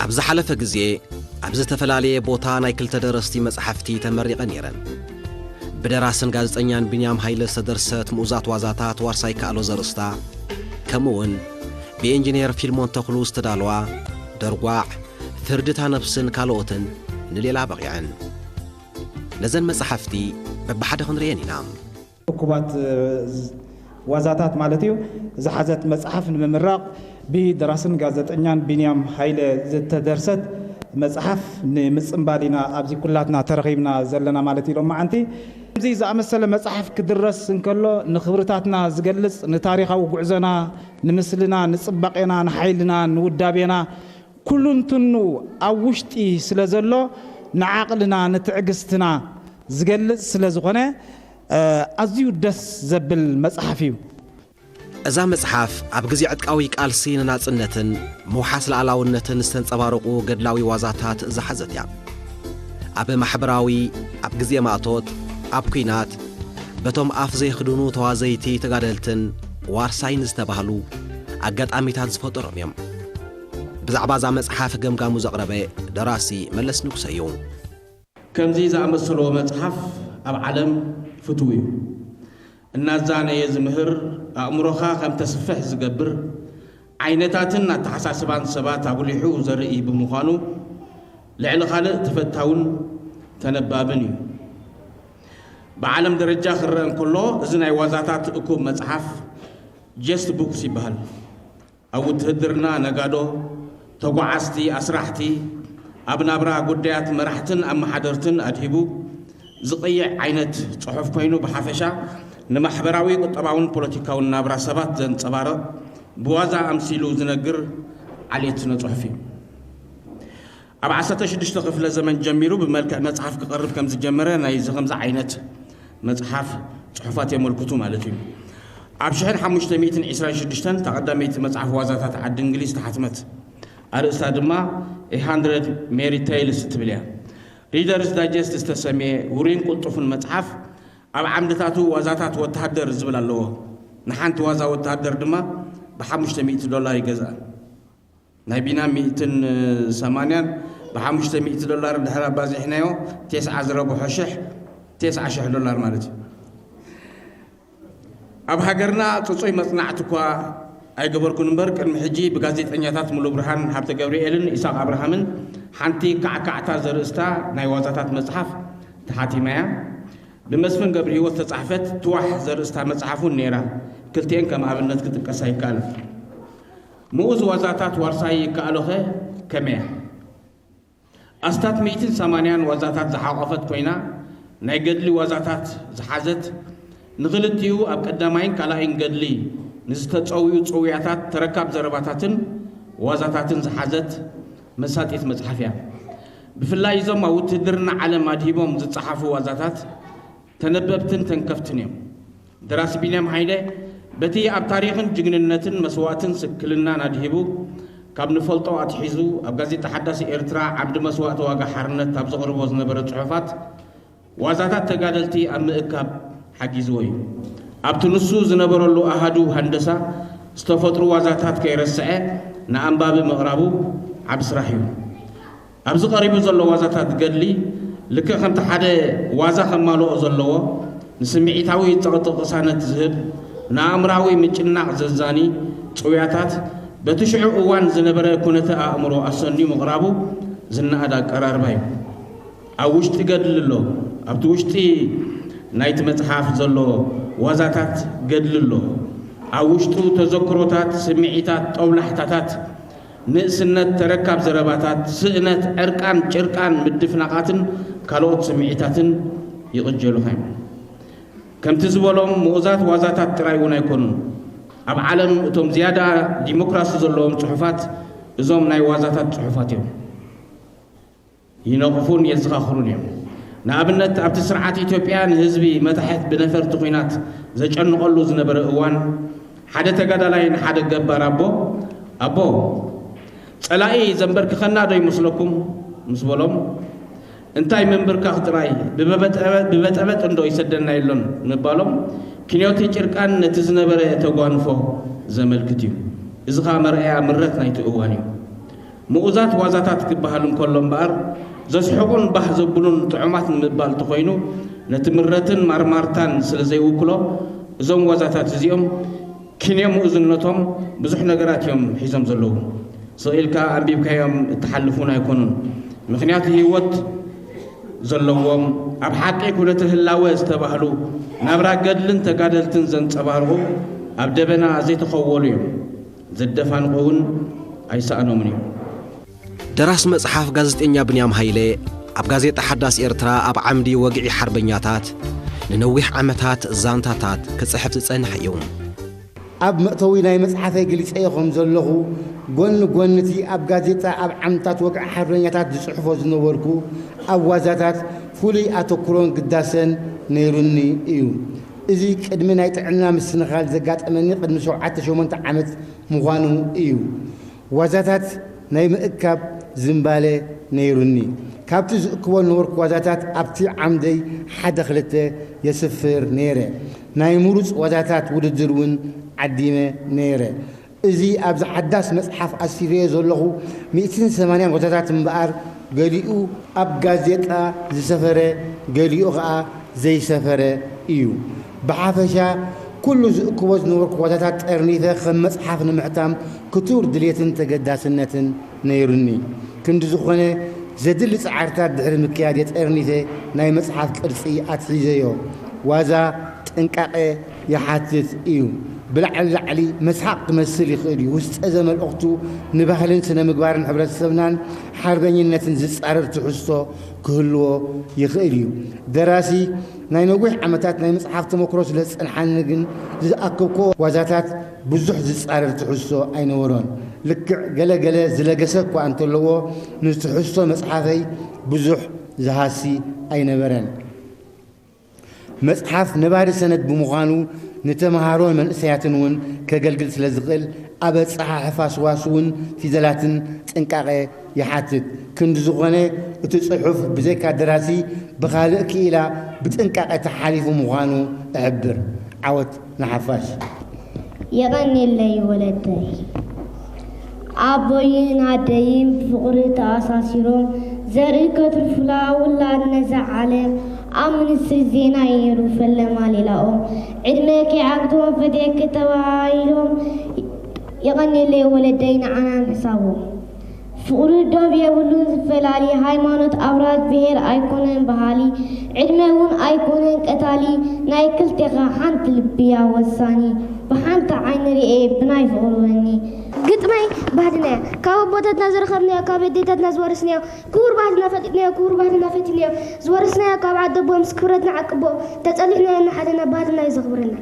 ኣብ ዝሓለፈ ግዜ ኣብ ዝተፈላለየ ቦታ ናይ ክልተ ደረስቲ መጻሕፍቲ ተመሪቐ ነይረን። ብደራስን ጋዜጠኛን ቢንያም ሃይለ ዝተደርሰት ምኡዛት ዋዛታት ዋርሳይ ከኣሎ ዘርእስታ፣ ከምኡውን ብኢንጂነር ፊልሞን ተኽሉ ዝተዳለዋ ደርጓዕ፣ ፍርድታ ነብስን ካልኦትን ንሌላ በቒዐን። ነዘን መጻሕፍቲ በብሓደ ክንርእየን ኢና። እኩባት ዋዛታት ማለት እዩ ዝሓዘት መጽሓፍ ንምምራቕ ብደራስን ጋዜጠኛን ቢንያም ሃይለ ዝተደርሰት መጽሓፍ ንምጽንባል ኢና ኣብዚ ኩላትና ተረኺብና ዘለና ማለት እዩ ሎማዓንቲ። ከምዚ ዝኣመሰለ መጽሓፍ ክድረስ እንከሎ ንኽብርታትና ዝገልጽ፣ ንታሪኻዊ ጉዕዞና፣ ንምስልና፣ ንጽባቄና፣ ንሓይልና፣ ንውዳቤና ኩሉንትኑ ኣብ ውሽጢ ስለ ዘሎ ንዓቕልና ንትዕግስትና ዝገልጽ ስለ ዝኾነ ኣዝዩ ደስ ዘብል መጽሓፍ እዩ። እዛ መጽሓፍ ኣብ ግዜ ዕጥቃዊ ቃልሲ ንናጽነትን ምውሓስ ሉዓላውነትን ዝተንጸባረቑ ገድላዊ ዋዛታት ዝሓዘት እያ። ኣብ ማሕበራዊ፣ ኣብ ግዜ ማእቶት፣ ኣብ ኲናት በቶም ኣፍ ዘይኽድኑ ተዋዘይቲ ተጋደልትን ዋርሳይን ዝተባህሉ ኣጋጣሚታት ዝፈጠሮም እዮም። ብዛዕባ እዛ መጽሓፍ ገምጋሙ ዘቕረበ ደራሲ መለስ ንጉሰ እዩ። ከምዚ ዝኣመሰሎ መጽሓፍ ኣብ ዓለም ፍቱው እዩ። እናዛነየ ዝምህር፣ ኣእምሮኻ ከም ተስፍሕ ዝገብር ዓይነታትን ኣተሓሳስባን ሰባት ኣጉሊሑ ዘርኢ ብምዃኑ ልዕሊ ካልእ ተፈታውን ተነባብን እዩ። ብዓለም ደረጃ ክረአ እንከሎ እዚ ናይ ዋዛታት እኩብ መጽሓፍ ጀስት ቡክስ ይበሃል። ኣብ ውትህድርና ነጋዶ፣ ተጓዓዝቲ፣ ኣስራሕቲ፣ ኣብ ናብራ ጉዳያት መራሕትን ኣመሓደርትን ኣድሂቡ ዝቕይዕ ዓይነት ጽሑፍ ኮይኑ ብሓፈሻ ንማሕበራዊ፣ ቁጠባውን ፖለቲካውን ናብራ ሰባት ዘንጸባርቕ ብዋዛ ኣምሲሉ ዝነግር ዓሌት ስነ ጽሑፍ እዩ። ኣብ ዓሰርተ ሽዱሽተ ክፍለ ዘመን ጀሚሩ ብመልክዕ መጽሓፍ ክቐርብ ከም ዝጀመረ ናይዚ ከምዚ ዓይነት መጽሓፍ ጽሑፋት የመልክቱ ማለት እዩ። ኣብ ሽሕን ሓሙሽተ ሚእትን ዕስራን ሽዱሽተን እታ ቀዳመይቲ መጽሓፍ ዋዛታት ዓዲ እንግሊዝ ተሓትመት። ኣርእስታ ድማ A Hundred Merry Tales እትብል እያ። ሪደርስ ዳይጀስት ዝተሰምየ ውሩይን ቅልጡፍን መጽሓፍ ኣብ ዓምድታቱ ዋዛታት ወተሃደር ዝብል ኣለዎ። ንሓንቲ ዋዛ ወተሃደር ድማ ብሓሙሽተ ሚእቲ ዶላር ይገዝኣ። ናይ ቢና ሚእትን ሰማንያን ብሓሙሽተ ሚእቲ ዶላር እንድሕር ኣባዚሕናዮ ቴስዓ ዝረብሖ ሽሕ ቴስዓ ሽሕ ዶላር ማለት እዩ። ኣብ ሃገርና ጽጹይ መጽናዕቲ እኳ ኣይገበርኩን እምበር ቅድሚ ሕጂ ብጋዜጠኛታት ሙሉብርሃን ሃብተገብርኤልን ኢሳቕ ኣብርሃምን ሓንቲ ካዕካዕታ ዘርእስታ ናይ ዋዛታት መጽሓፍ ተሓቲማ እያ። ብመስፍን ገብረሂወት ዝተጻሕፈት ትዋሕ ዘርእስታ መጽሓፍ እውን ነይራ። ክልቲኤን ከም ኣብነት ክጥቀሳ ይከኣል። ምኡዝ ዋዛታት ዋርሳይ ይከኣሎኸ ከመያ? ኣስታት ሚእትን ሰማንያን ዋዛታት ዝሓቖፈት ኮይና ናይ ገድሊ ዋዛታት ዝሓዘት ንኽልቲኡ ኣብ ቀዳማይን ካልኣይን ገድሊ ንዝተጸውዩ ጽውያታት ተረካብ ዘረባታትን ዋዛታትን ዝሓዘት መሳጢት መጽሓፍ እያ። ብፍላይ እዞም ኣብ ውትህድርና ዓለም ኣድሂቦም ዝጸሓፉ ዋዛታት ተነበብትን ተንከፍትን እዮም። ደራሲ ቢንያም ሃይለ በቲ ኣብ ታሪኽን ጅግንነትን መስዋእትን ስክልናን ኣድሂቡ ካብ ንፈልጦ ኣትሒዙ ኣብ ጋዜጣ ሓዳስ ኤርትራ ዓምዲ መስዋእቲ ዋጋ ሓርነት ኣብ ዘቕርቦ ዝነበረ ጽሑፋት ዋዛታት ተጋደልቲ ኣብ ምእካብ ሓጊዝዎ እዩ። ኣብቲ ንሱ ዝነበረሉ ኣሃዱ ሃንደሳ ዝተፈጥሩ ዋዛታት ከይረስዐ ንኣንባቢ ምቕራቡ ዓቢ ስራሕ እዩ። ኣብዚ ቀሪቡ ዘሎ ዋዛታት ገድሊ ልክዕ ከምቲ ሓደ ዋዛ ከማልኦ ዘለዎ ንስምዒታዊ ጸቕጢ ቅሳነት ዝህብ ንኣእምራዊ ምጭናቕ ዘዛኒ ጽውያታት በቲ ሽዑ እዋን ዝነበረ ኩነተ ኣእምሮ ኣሰንዩ ምቕራቡ ዝነኣድ ኣቀራርባ እዩ። ኣብ ውሽጢ ገድሊ ኣሎ። ኣብቲ ውሽጢ ናይቲ መጽሓፍ ዘሎ ዋዛታት ገድሊ ኣሎ። ኣብ ውሽጡ ተዘክሮታት፣ ስምዒታት፣ ጦብላሕታታት፣ ንእስነት፣ ተረካብ ዘረባታት፣ ስእነት፣ ዕርቃን፣ ጭርቃን፣ ምድፍናቓትን ካልኦት ስምዒታትን ይቕጀሉኻ እዮም። ከምቲ ዝበሎም ምኡዛት ዋዛታት ጥራይ እውን ኣይኮኑን። ኣብ ዓለም እቶም ዝያዳ ዲሞክራሲ ዘለዎም ጽሑፋት እዞም ናይ ዋዛታት ጽሑፋት እዮም። ይነቕፉን የዘኻኽሩን እዮም። ንኣብነት ኣብቲ ስርዓት ኢትዮጵያ ንህዝቢ መታሕት ብነፈርቲ ኲናት ዘጨንቐሉ ዝነበረ እዋን ሓደ ተጋዳላይ ንሓደ ገባር ኣቦ ኣቦ ጸላኢ ዘንበርክኸና ዶ ይመስለኩም ምስ በሎም እንታይ ምንብርካኽ ጥራይ ብበጠበጥ እንዶ ይሰደና የሎን ምባሎም ክንዮቲ ጭርቃን ነቲ ዝነበረ ተጓንፎ ዘመልክት እዩ። እዚ ኸኣ መርኣያ ምረት ናይቲ እዋን እዩ። ምኡዛት ዋዛታት ክበሃል እንከሎ እምበኣር፣ ዘስሕቑን ባህ ዘብሉን ጥዑማት ንምባል እንተኾይኑ፣ ነቲ ምረትን ማርማርታን ስለ ዘይውክሎ፣ እዞም ዋዛታት እዚኦም ኪንዮ ምኡዝነቶም ብዙሕ ነገራት እዮም ሒዞም ዘለዉ። ስቕ ኢልካ ኣንቢብካዮም እትሓልፍ እውን ኣይኮኑን። ምኽንያቱ ህይወት ዘለዎም፣ ኣብ ሓቂ ኩነተ ህላወ ዝተባህሉ፣ ናብራ ገድልን ተጋደልትን ዘንጸባርቑ፣ ኣብ ደበና ዘይተኸወሉ እዮም። ዘደፋንቑ እውን ኣይሰኣኖምን እዩ። ደራሲ መጽሓፍ ጋዜጠኛ ብንያም ሃይለ ኣብ ጋዜጣ ሓዳስ ኤርትራ ኣብ ዓምዲ ወግዒ ሓርበኛታት ንነዊሕ ዓመታት ዛንታታት ክጽሕፍ ዝጸንሐ እዩ። ኣብ መእተዊ ናይ መጽሓፈይ ገሊጸዮ ከም ዘለኹ፣ ጎኒ ጎኒ እቲ ኣብ ጋዜጣ ኣብ ዓምድታት ወግዒ ሓርበኛታት ዝጽሕፎ ዝነበርኩ፣ ኣብ ዋዛታት ፍሉይ ኣተኩሮን ግዳሰን ነይሩኒ እዩ። እዚ ቅድሚ ናይ ጥዕና ምስትንኻል ዘጋጠመኒ ቅድሚ ሸውዓተ ሸሞንተ ዓመት ምዃኑ እዩ። ዋዛታት ናይ ምእካብ ዝንባለ ነይሩኒ። ካብቲ ዝእክቦ ዝነበርኩ ዋዛታት ኣብቲ ዓምደይ ሓደ ክልተ የስፍር ነይረ። ናይ ምሩጽ ዋዛታት ውድድር እውን ዓዲመ ነይረ። እዚ ኣብዚ ሓዳስ መጽሓፍ ኣስፊረዮ ዘለኹ ሚእትን ሰማንያን ዋዛታት እምበኣር፣ ገሊኡ ኣብ ጋዜጣ ዝሰፈረ፣ ገሊኡ ኸኣ ዘይሰፈረ እዩ። ብሓፈሻ፣ ኩሉ ዝእክቦ ዝነበርኩ ዋዛታት ጠርኒፈ ከም መጽሓፍ ንምሕታም ክቱር ድልየትን ተገዳስነትን ነይሩኒ። ክንዲ ዝኾነ፣ ዘድሊ ጻዕርታት ድሕሪ ምክያድ የጠርኒፈ ናይ መጽሓፍ ቅርጺ ኣትሒዘዮ። ዋዛ ጥንቃቐ ይሓትት እዩ። ብላዕሊ ላዕሊ መስሓቕ ክመስል ይኽእል እዩ። ውስጠ ዘመልእኽቱ ንባህልን ስነ ምግባርን ሕብረተሰብናን ሓርበኝነትን ዝጻረር ትሕዝቶ ክህልዎ ይኽእል እዩ። ደራሲ ናይ ነዊሕ ዓመታት ናይ መጽሓፍ ተመክሮ ስለ ዝጸንሓኒ ግን ዝኣከብክዎ ዋዛታት ብዙሕ ዝጻረር ትሕዝቶ ኣይነበሮን። ልክዕ ገለ ገለ ዝለገሰ እኳ እንተለዎ፣ ንትሕዝቶ መጽሓፈይ ብዙሕ ዝሃሲ ኣይነበረን። መጽሓፍ ነባሪ ሰነድ ብምዃኑ፣ ንተምሃሮን መንእሰያትን እውን ከገልግል ስለ ዝኽእል፣ ኣብ ኣጸሓሕፋ ሰዋስውን ፊደላትን ጥንቃቐ ይሓትት። ክንዲ ዝኾነ፣ እቲ ጽሑፍ ብዘይካ ደራሲ ብኻልእ ክኢላ ብጥንቃቐ ተሓሊፉ ምዃኑ እሕብር። ዓወት ንሓፋሽ። የቐንየለይ ወለደይ። ኣቦይን ኣደይን ብፍቕሪ ተኣሳሲሮም፣ ዘርኢ ከትርፉላ ውላድ ነዛ ዓለም፣ ኣብ ሚኒስትሪ ዜና እዩ ነይሩ ፈለማ ሌላኦም። ዕድመ ከይዓግቶም ፈትየኪ ተባሂሎም። የቐንየለይ ወለደይ ንዓና ምሕሳቦም። ፍቕሪ ዶብ የብሉን ዝፈላሊ፣ ሃይማኖት፣ ኣውራጅ፣ ብሄር ኣይኮነን በሃሊ። ዕድመ እውን ኣይኮነን ቀታሊ፣ ናይ ክልቴኻ ሓንቲ ልቢያ ወሳኒ። ብሓንቲ ዓይኒ ርኤ ብናይ ፍቕሪ ወኒ። ግጥመይ ባህልና እያ። ካብ ኣቦታትና ዝረኸብናዮ፣ ካብ ኣዴታትና ዝወረስናዮ፣ ክቡር ባህልና ፈሊጥናዮ፣ ክቡር ባህልና ፈቲናዮ፣ ዝወረስናዮ ካብ ዓደቦ ምስ ክብረትና ዓቅቦ፣ ተጸሊሕናዮ እናሓደና ባህልና እዩ ዘኽብረና።